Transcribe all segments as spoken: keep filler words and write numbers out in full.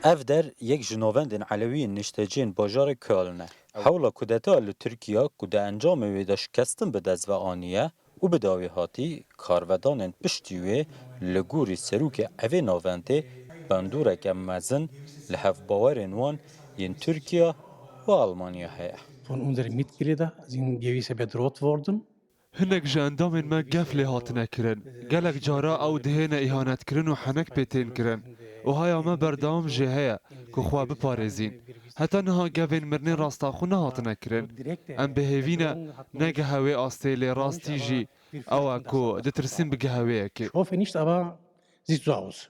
Ev der yek ji navendên Elewî yên nişteciyên bajarê Köln e. Hewla kudeta li Tirkiye ku di encamê wê de şikestin bi dest ve aniye û bi dawî hatî karvedanên piştî wê li gorî serokê evê navendê bandoreke mezin li hevbawerên wan yên Tirkiye û Almanya heye. Von unsere Mitglieder sind gewisse bedroht worden. Hinek ji endamên me gef lê hatine kirin. Gelek cara ew dihêne îhanetkirin û henek pê tên kirin. Û haya me berdewam jê heye ku xwe biparêzîn. Heta niha gevên mirinê rastaxwe nehatine kirin. Em bi hêvî ne negehe wê astê lê rastî jî ew e ku ditirsîn bigehe wê yekê. Ich hoffe nicht, aber sieht so aus.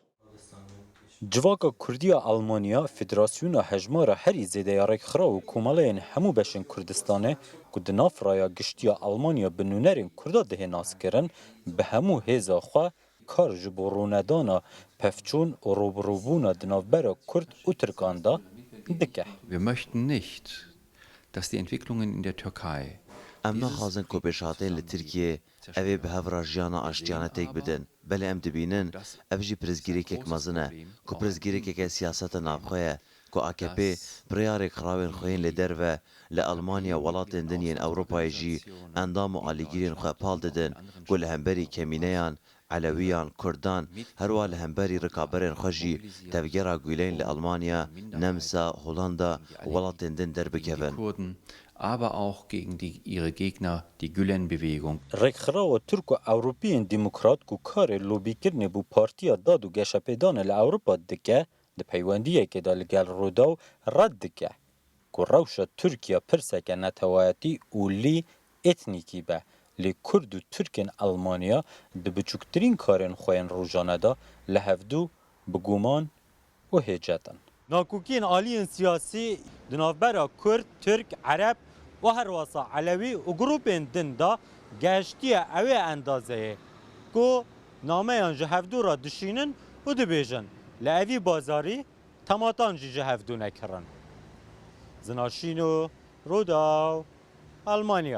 Civaka Kurdî ya Almanya, Federasyona Hejmara herî zêde ya rêkxiraw û komeleyên hemû beşên Kurdistanê ku di nav raya giştî ya Almanya bi nûnerên Kurda dihê naskirin, bi hemû hêza xwe kar ji bo rûnedana pevçûn û rûbirûbûna di navbera Kurd û Tirkan de dike. Wir möchten nicht, dass die Entwicklungen in der Türkei Em naxwazin ku pêşhateyên li Tirkiyê ev ê bi hev re jiyana aştiyane têk bidin. Belê em dibînin ev jî pirsgirêkek mezin e, ku pirsgirêkeke siyaseta navxwe ye, ku A K P bi rêya rêkxirawên xwe yên li derve, li Almanya, welatên din yên Ewropayê jî endam û alîgirên xwe pal didin, ku li hemberî kemîneyan, Elewiyan, Kurdan, herwiha li hemberî rikaberên xwe jî tevgera Gülen li Almanya, Nemsa, Holanda û welatên din derbikevin. Kurden, aber auch gegen die, ihre Gegner, die Gülen-Bewegung. Rêkxirawa Tirk û Ewropî yên Demokrat ku karê lobîkirinê bo Partiya Dad û Geşepêdanê li Ewropa dike, di peywendiyekê de li gel Rûdaw red dike ku rewşa Tirkiye pirseke netewayetî û lî etnîkî be, lê Kurd û Tirkên Elmaniya di biçûktirîn karên xwe yên rojane de li hevdû bi guman û hêcet in. Nakokiyên aliyên siyasî di navbera Kurd, Tirk, Ereb û herwasa Elewî û grûpên din de gehiştiye ewê endazeyê ku nameyan ji hevdû re dişînin û dibêjin, li evî bazarî tematan jî ji hevdû nekirin. Zina Şîno, Rûdaw, Almanya.